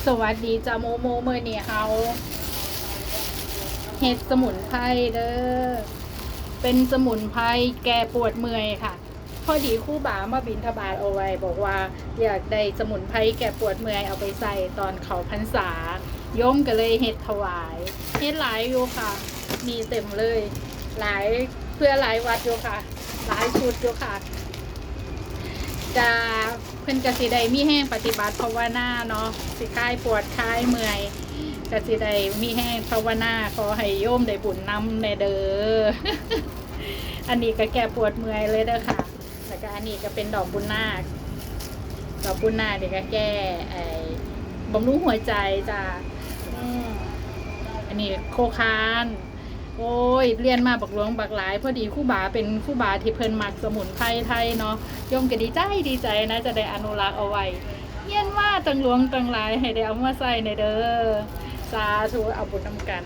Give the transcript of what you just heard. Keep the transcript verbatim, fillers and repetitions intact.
สวัสดีจ้าโมโม มื้อนี้เฮาเฮ็ดสมุนไพรเด้อ เป็นสมุนไพรแก้ปวดเมื่อยค่ะ พอดีครูบามาบิณฑบาตเอาไว้ บอกว่าอยากได้สมุนไพรแก้ปวดเมื่อยเอาไปใส่ตอนเข้าพรรษา โยมก็เลยเฮ็ดถวาย เฮ็ดหลายอยู่ค่ะ มีเต็มเลย หลาย เพื่อหลายวัดอยู่ค่ะ หลายชุดอยู่ค่ะ จะ เพิ่นก็สิได้มีแฮงปฏิบัติภาวนาเนาะ สิคลายปวดคลายเมื่อย ก็สิได้มีแฮงภาวนา ขอให้โยมได้บุญนำแน่เด้อ อันนี้ก็แก้ปวดเมื่อยเลยเด้อค่ะ แล้วก็อันนี้ก็เป็นดอกบุญนาค ดอกบุญนาคนี่ก็แก้ไอ้บำรุงหัวใจจ้ะ อืม อันนี้โคคาน โอ้ย เรียนมาบักหลวงบักหลาย พอดีครูบาเป็นครูบาที่เพิ่นมักสมุนไพรไทยเนาะ โยมก็ดีใจดีใจนะ จะได้อนุรักษ์เอาไว้ เรียนมาตั้งหลวงตั้งหลาย ให้ได้เอามาใส่แน่เด้อ สาธุ เอาบุญนำกัน